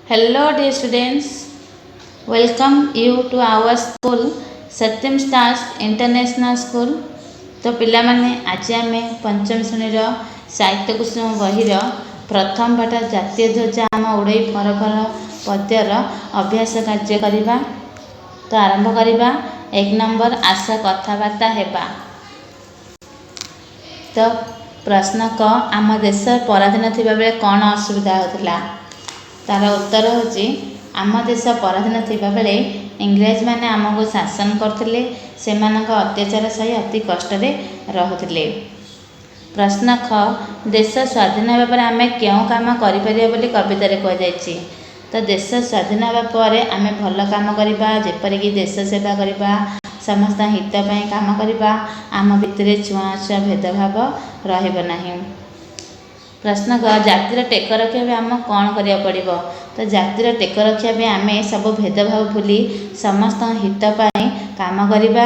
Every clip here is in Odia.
Hello dear students, welcome you to our school, Satyam Stars International School. ତ ପିଲାମାନେ, ଆଜି ଆମେ ପଞ୍ଚମ ଶ୍ରେଣୀର ସାହିତ୍ୟ କୁସୁମ ବହିର ପ୍ରଥମ ପାଠ ଜାତୀୟ ଧ୍ୱଜା ଆମ ଉଡ଼ଇ ଫର ଫର ପଦ୍ୟର ଅଭ୍ୟାସ କାର୍ଯ୍ୟ କରିବା। ତ ଆରମ୍ଭ କରିବା। 1 ନମ୍ବର, ଆସ କଥାବାର୍ତ୍ତା ହେବା। ତ ପ୍ରଶ୍ନ କ, ଆମ ଦେଶ ପରାଧୀନ ଥିବାବେଳେ କ'ଣ ଅସୁବିଧା ହେଉଥିଲା? ତାର ଉତ୍ତର ହେଉଛି, ଆମ ଦେଶ ପରାଧୀନ ଥିବାବେଳେ ଇଂରେଜମାନେ ଆମକୁ ଶାସନ କରୁଥିଲେ। ସେମାନଙ୍କ ଅତ୍ୟାଚାର ସହି ଅତି କଷ୍ଟରେ ରହୁଥିଲେ। ପ୍ରଶ୍ନ ଖ, ଦେଶ ସ୍ୱାଧୀନ ହେବା ପରେ ଆମେ କେଉଁ କାମ କରିପାରିବା ବୋଲି କବିତାରେ କୁହାଯାଇଛି? ତ ଦେଶ ସ୍ୱାଧୀନ ହେବା ପରେ ଆମେ ଭଲ କାମ କରିବା, ଯେପରିକି ଦେଶ ସେବା କରିବା, ସମସ୍ତଙ୍କ ହିତ ପାଇଁ କାମ କରିବା, ଆମ ଭିତରେ ଛୁଆଁ ଅଛୁଆଁ ଭେଦଭାବ ରହିବ ନାହିଁ। ପ୍ରଶ୍ନ ଗ, ଜାତିର ଟେକ ରଖିବା ପାଇଁ ଆମକୁ କ'ଣ କରିବାକୁ ପଡ଼ିବ? ତ ଜାତିର ଟେକ ରଖିବା ପାଇଁ ଆମେ ସବୁ ଭେଦଭାବ ଭୁଲି ସମସ୍ତଙ୍କ ହିତ ପାଇଁ କାମ କରିବା,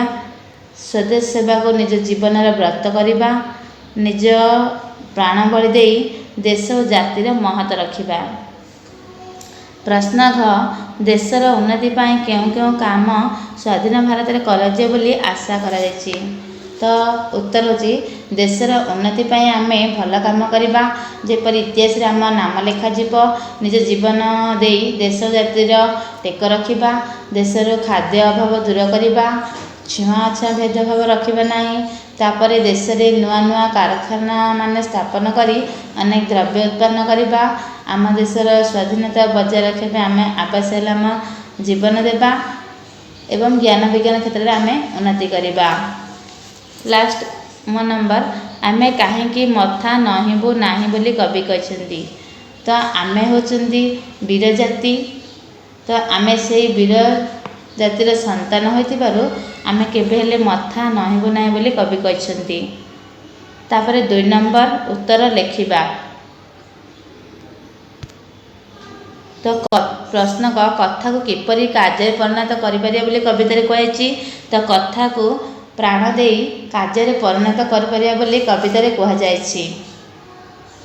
ସ୍ୱଦେଶ ସେବାକୁ ନିଜ ଜୀବନର ବ୍ରତ କରିବା, ନିଜ ପ୍ରାଣବଳି ଦେଇ ଦେଶ ଓ ଜାତିର ମହତ ରଖିବା। ପ୍ରଶ୍ନ ଘ, ଦେଶର ଉନ୍ନତି ପାଇଁ କେଉଁ କେଉଁ କାମ ସ୍ୱାଧୀନ ଭାରତରେ କରାଯିବ ବୋଲି ଆଶା କରାଯାଇଛି? ତ ଉତ୍ତର ହେଉଛି, ଦେଶର ଉନ୍ନତି ପାଇଁ ଆମେ ଭଲ କାମ କରିବା, ଯେପରି ଇତିହାସରେ ଆମ ନାମ ଲେଖାଯିବ, ନିଜ ଜୀବନ ଦେଇ ଦେଶ ଜାତିର ଟେକ ରଖିବା, ଦେଶରୁ ଖାଦ୍ୟ ଅଭାବ ଦୂର କରିବା, ଛୁଆଁ ଅଛୁଆଁ ଭେଦଭାବ ରଖିବା ନାହିଁ। ତାପରେ ଦେଶରେ ନୂଆ ନୂଆ କାରଖାନା ମାନେ ସ୍ଥାପନ କରି ଅନେକ ଦ୍ରବ୍ୟ ଉତ୍ପନ୍ନ କରିବା। ଆମ ଦେଶର ସ୍ୱାଧୀନତା ବଜାୟ ରଖିବା ପାଇଁ ଆମେ ଆବଶ୍ୟକ ହେଲେ ଆମ ଜୀବନ ଦେବା ଏବଂ ଜ୍ଞାନ ବିଜ୍ଞାନ କ୍ଷେତ୍ରରେ ଆମେ ଉନ୍ନତି କରିବା। ଲାଷ୍ଟ ମୋ ନମ୍ବର, ଆମେ କାହିଁକି ମଥା ନଇଁବୁ ନାହିଁ ବୋଲି କବି କହିଛନ୍ତି? ତ ଆମେ ହେଉଛନ୍ତି ବୀର ଜାତି। ତ ଆମେ ସେଇ ବୀର ଜାତିର ସନ୍ତାନ ହୋଇଥିବାରୁ ଆମେ କେବେ ହେଲେ ମଥା ନଇଁବୁ ନାହିଁ ବୋଲି କବି କହିଛନ୍ତି। ତାପରେ 2 ନମ୍ବର, ଉତ୍ତର ଲେଖିବା। ତ ପ୍ରଶ୍ନ କ, କଥାକୁ କିପରି କାର୍ଯ୍ୟରେ ପରିଣତ କରିପାରିବା ବୋଲି କବିତାରେ କୁହାଯାଇଛି? ତ କଥାକୁ ପ୍ରାଣ ଦେଇ କାର୍ଯ୍ୟରେ ପରିଣତ କରିପାରିବା ବୋଲି କବିତାରେ କୁହାଯାଇଛି।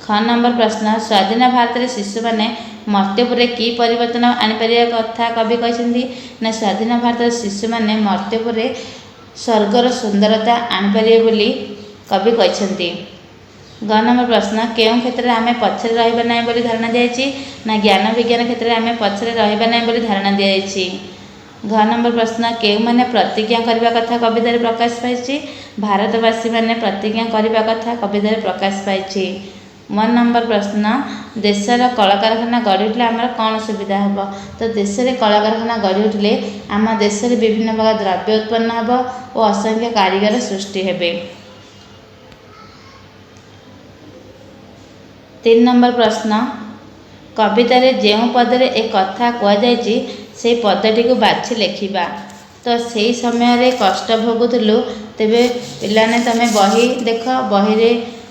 ଖ ନମ୍ବର ପ୍ରଶ୍ନ, ସ୍ୱାଧୀନ ଭାରତରେ ଶିଶୁମାନେ ମର୍ତ୍ତ୍ୟପୁରରେ କି ପରିବର୍ତ୍ତନ ଆଣିପାରିବା କଥା କବି କହିଛନ୍ତି? ନା, ସ୍ୱାଧୀନ ଭାରତର ଶିଶୁମାନେ ମର୍ତ୍ତ୍ୟପୁରରେ ସ୍ୱର୍ଗର ସୁନ୍ଦରତା ଆଣିପାରିବେ ବୋଲି କବି କହିଛନ୍ତି। ଗ ନମ୍ବର ପ୍ରଶ୍ନ, କେଉଁ କ୍ଷେତ୍ରରେ ଆମେ ପଛରେ ରହିବା ନାହିଁ ବୋଲି ଧାରଣା ଦିଆଯାଇଛି? ନା, ଜ୍ଞାନ ବିଜ୍ଞାନ କ୍ଷେତ୍ରରେ ଆମେ ପଛରେ ରହିବା ନାହିଁ ବୋଲି ଧାରଣା ଦିଆଯାଇଛି। ଘ ନମ୍ବର ପ୍ରଶ୍ନ, କେଉଁମାନେ ପ୍ରତିଜ୍ଞା କରିବା କଥା କବିତାରେ ପ୍ରକାଶ ପାଇଛି? ଭାରତବାସୀମାନେ ପ୍ରତିଜ୍ଞା କରିବା କଥା କବିତାରେ ପ୍ରକାଶ ପାଇଛି। 1 ନମ୍ବର ପ୍ରଶ୍ନ, ଦେଶର କଳକାରଖାନା ଗଢ଼ି ଉଠିଲେ ଆମର କ'ଣ ସୁବିଧା ହେବ? ତ ଦେଶରେ କଳକାରଖାନା ଗଢ଼ି ଉଠିଲେ ଆମ ଦେଶରେ ବିଭିନ୍ନ ପ୍ରକାର ଦ୍ରବ୍ୟ ଉତ୍ପନ୍ନ ହେବ ଓ ଅସଂଖ୍ୟ କାରିଗର ସୃଷ୍ଟି ହେବେ। 3 ନମ୍ବର ପ୍ରଶ୍ନ, କବିତାରେ ଯେଉଁ ପଦରେ ଏ କଥା କୁହାଯାଇଛି ସେଇ ପଦଟିକୁ ବାଛି ଲେଖିବା। ତ ସେଇ ସମୟରେ କଷ୍ଟ ଭୋଗୁଥିଲୁ। ତେବେ ପିଲାମାନେ, ତମେ ବହି ଦେଖ, ବହିରେ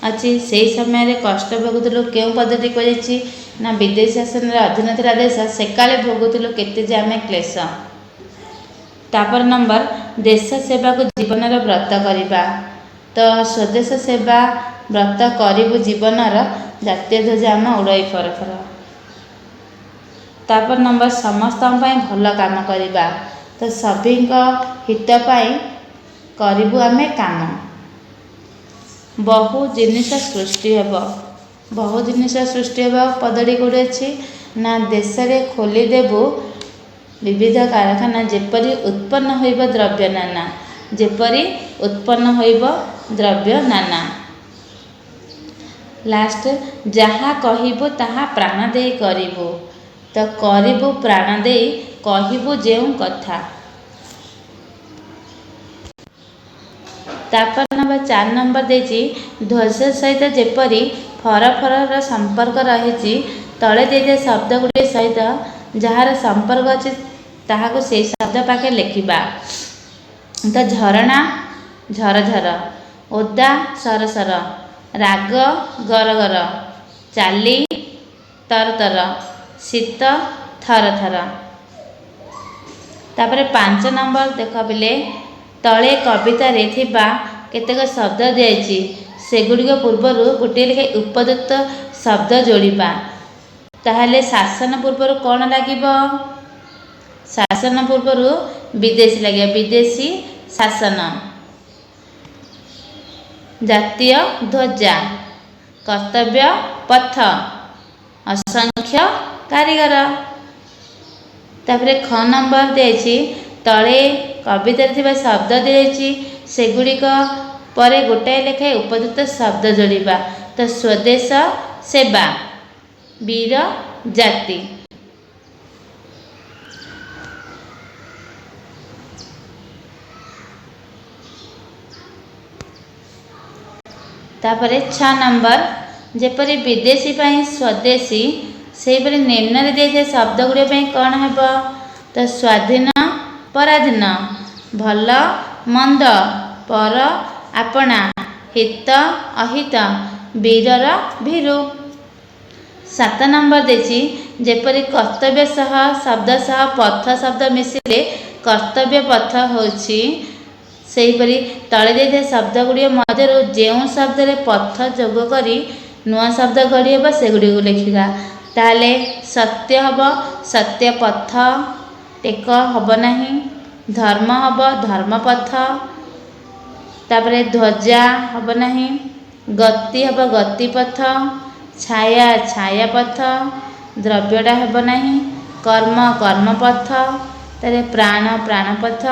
ଅଛି। ସେଇ ସମୟରେ କଷ୍ଟ ଭୋଗୁଥିଲୁ କେଉଁ ପଦଟି କୁହାଯାଇଛି? ନା, ବିଦେଶୀ ଶାସନର ଅଧୀନ ଥିଲା ଦେଶ, ସେକାଳେ ଭୋଗୁଥିଲୁ କେତେ ଯେ ଆମେ କ୍ଲେଶ। ତାପର ନମ୍ବର, ଦେଶ ସେବାକୁ ଜୀବନର ବ୍ରତ କରିବା। ତ ସ୍ୱଦେଶ ସେବା ବ୍ରତ କରିବୁ ଜୀବନର, ଜାତୀୟ ଧ୍ୱଜ ଆମ ଉଡ଼ଇ ଫର ଫର। ତାପର ନମ୍ବର, ସମସ୍ତଙ୍କ ପାଇଁ ଭଲ କାମ କରିବା। ତ ସଭିଙ୍କ ହିତ ପାଇଁ କରିବୁ ଆମେ କାମ। ବହୁ ଜିନିଷ ସୃଷ୍ଟି ହେବ। ବହୁ ଜିନିଷ ସୃଷ୍ଟି ହେବ ପଦଟି କେଉଁଠି ଅଛି? ନା, ଦେଶରେ ଖୋଲିଦେବୁ ବିବିଧ କାରଖାନା, ଯେପରି ଉତ୍ପନ୍ନ ହୋଇବ ଦ୍ରବ୍ୟ ନାନା, ଯେପରି ଉତ୍ପନ୍ନ ହୋଇବ ଦ୍ରବ୍ୟ ନାନା। ଲାଷ୍ଟ, ଯାହା କହିବୁ ତାହା ପ୍ରାଣ ଦେଇ କରିବୁ। ତ କରିବୁ ପ୍ରାଣ ଦେଇ କହିବୁ ଯେଉଁ କଥା। ତାପରେ ନମ୍ବର 4 ନମ୍ବର ଦେଇଛି, ଧ୍ୱଜ ସହିତ ଯେପରି ଫର ଫରର ସମ୍ପର୍କ ରହିଛି, ତଳେ ଦେଇଥିବା ଶବ୍ଦ ଗୁଡ଼ିକ ସହିତ ଯାହାର ସମ୍ପର୍କ ଅଛି ତାହାକୁ ସେଇ ଶବ୍ଦ ପାଖରେ ଲେଖିବା। ତ ଝରଣା ଝରଝର, ଓଦା ସରସର, ରାଗ ଗରଗର, ଚାଲି ତରତର, ଶୀତ ଥର ଥର। ତାପରେ 5 ନମ୍ବର ଦେଖ ପିଲେ, ତଳେ କବିତାରେ ଥିବା କେତେକ ଶବ୍ଦ ଦିଆଯାଇଛି, ସେଗୁଡ଼ିକ ପୂର୍ବରୁ ଗୋଟିଏ ଲେଖାଏଁ ଉପଯୁକ୍ତ ଶବ୍ଦ ଯୋଡ଼ିବା। ତ ତାହେଲେ ଶାସନ ପୂର୍ବରୁ କ'ଣ ଲାଗିବ? ଶାସନ ପୂର୍ବରୁ ବିଦେଶୀ ଲାଗିବ, ବିଦେଶୀ ଶାସନ। ଜାତୀୟ ଧ୍ୱଜା, କର୍ତ୍ତବ୍ୟ ପଥ, ଅସଂଖ୍ୟ କାରିଗର। ତାପରେ ଖ ନମ୍ବର ଦିଆଯାଇଛି, ତଳେ କବିତାରେ ଥିବା ଶବ୍ଦ ଦିଆଯାଇଛି, ସେଗୁଡ଼ିକ ପରେ ଗୋଟାଏ ଲେଖାଏଁ ଉପଯୁକ୍ତ ଶବ୍ଦ ଯୋଡ଼ିବା। ତ ସ୍ୱଦେଶ ସେବା, ବୀର ଜାତି। ତାପରେ 6 ନମ୍ବର, ଯେପରି ବିଦେଶୀ ପାଇଁ ସ୍ୱଦେଶୀ, ସେହିପରି ନିମ୍ନରେ ଦିଆଯାଇଥିବା ଶବ୍ଦ ଗୁଡ଼ିକ ପାଇଁ କ'ଣ ହେବ? ତ ସ୍ୱାଧୀନ ପରାଧୀନ, ଭଲ ମନ୍ଦ, ପର ଆପଣା, ହିତ ଅହିତ, ବୀରର ଭୀରୁ। 7 ନମ୍ବର ଦେଇଛି, ଯେପରି କର୍ତ୍ତବ୍ୟ ସହ ଶବ୍ଦ ସହ ପଥ ଶବ୍ଦ ମିଶିଲେ କର୍ତ୍ତବ୍ୟ ପଥ ହେଉଛି, ସେହିପରି ତଳେ ଦେଇଥିବା ଶବ୍ଦ ଗୁଡ଼ିକ ମଧ୍ୟରୁ ଯେଉଁ ଶବ୍ଦରେ ପଥ ଯୋଗ କରି ନୂଆ ଶବ୍ଦ ଗଢ଼ି ହେବ ସେଗୁଡ଼ିକୁ ଲେଖିବା। ତାହେଲେ ସତ୍ୟ ହେବ ସତ୍ୟ ପଥ, ଟେକ ହେବ ନାହିଁ, ଧର୍ମ ହେବ ଧର୍ମପଥ, ତାପରେ ଧ୍ୱଜା ହେବ ନାହିଁ, ଗତି ହେବ ଗତିପଥ, ଛାୟା ଛାୟାପଥ, ଦ୍ରବ୍ୟଟା ହେବ ନାହିଁ, କର୍ମ କର୍ମପଥ, ତାପରେ ପ୍ରାଣ ପ୍ରାଣପଥ,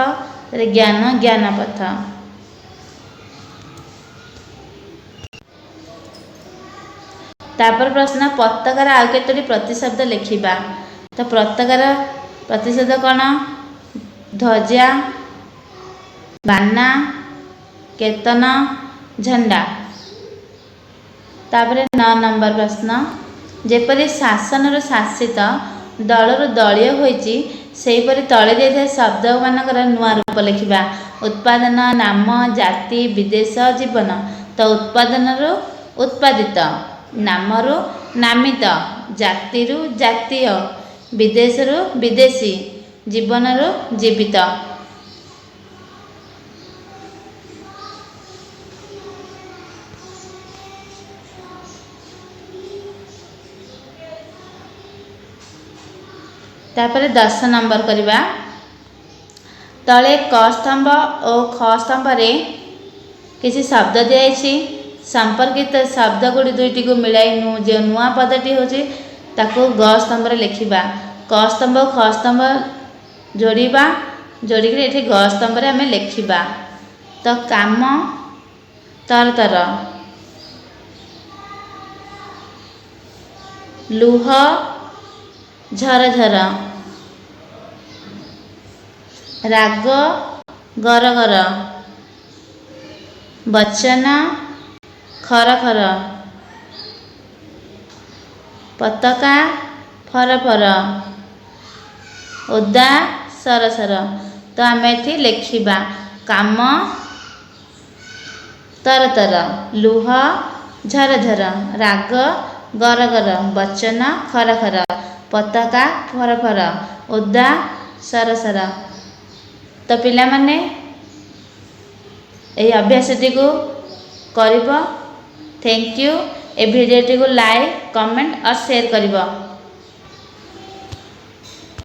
ତାପରେ ଜ୍ଞାନ ଜ୍ଞାନପଥ। ତାପରେ ପ୍ରଶ୍ନ, ପତାକାର ଆଉ କେତୋଟି ପ୍ରତିଶବ୍ଦ ଲେଖିବା। ତ ପତାକାର ପ୍ରତିଶବ୍ଦ କ'ଣ? ଧ୍ୱଜା, ବାନା, କେତନ, ଝଣ୍ଡା। ତାପରେ 9 ନମ୍ବର ପ୍ରଶ୍ନ, ଯେପରି ଶାସନରୁ ଶାସିତ, ଦଳରୁ ଦଳୀୟ ହୋଇଛି, ସେହିପରି ତଳେ ଦେଇଥିବା ଶବ୍ଦମାନଙ୍କର ନୂଆ ରୂପ ଲେଖିବା। ଉତ୍ପାଦନ, ନାମ, ଜାତି, ବିଦେଶ, ଜୀବନ। ତ ଉତ୍ପାଦନରୁ ଉତ୍ପାଦିତ, ନାମରୁ ନାମିତ, ଜାତିରୁ ଜାତୀୟ, ବିଦେଶରୁ ବିଦେଶୀ, ଜୀବନରୁ ଜୀବିତ। ତାପରେ 10 ନମ୍ବର କରିବା, ତଳେ କ ସ୍ତମ୍ଭ ଓ ଖ ସ୍ତମ୍ଭରେ କିଛି ଶବ୍ଦ ଦିଆଯାଇଛି, ସମ୍ପର୍କିତ ଶବ୍ଦ ଗୁଡ଼ିକ ଦୁଇଟିକୁ ମିଳାଇ ଯେଉଁ ନୂଆ ପଦଟି ହେଉଛି ତାକୁ ଗ ସ୍ତମ୍ଭରେ ଲେଖିବା। କ ସ୍ତମ୍ଭ ଖ ସ୍ତମ୍ଭ ଯୋଡ଼ିବା, ଯୋଡ଼ିକିରି ଏଠି ଗ ସ୍ତମ୍ଭରେ ଆମେ ଲେଖିବା। ତ କାମ ତରତର, ଲୁହ ଝରଝର, ରାଗ ଗରଗର, ବଚନ ଖରଖର, ପତାକା ଫରଫର, ଓଦା ସରସର। ତ ଆମେ ଏଠି ଲେଖିବା କାମ ତରତର, ଲୁହ ଝରଝର, ରାଗ ଗରଗର, ବଚନ ଖରଖର, ପତାକା ଫରଫର, ଓଦା ସରସର। ତ ପିଲାମାନେ ଏହି ଅଭ୍ୟାସଟିକୁ କରିବ। Thank you. ଏ ଭିଡ଼ିଓଟିକୁ ଲାଇକ୍, କମେଣ୍ଟ ଆଉ ସେୟାର କରିବ।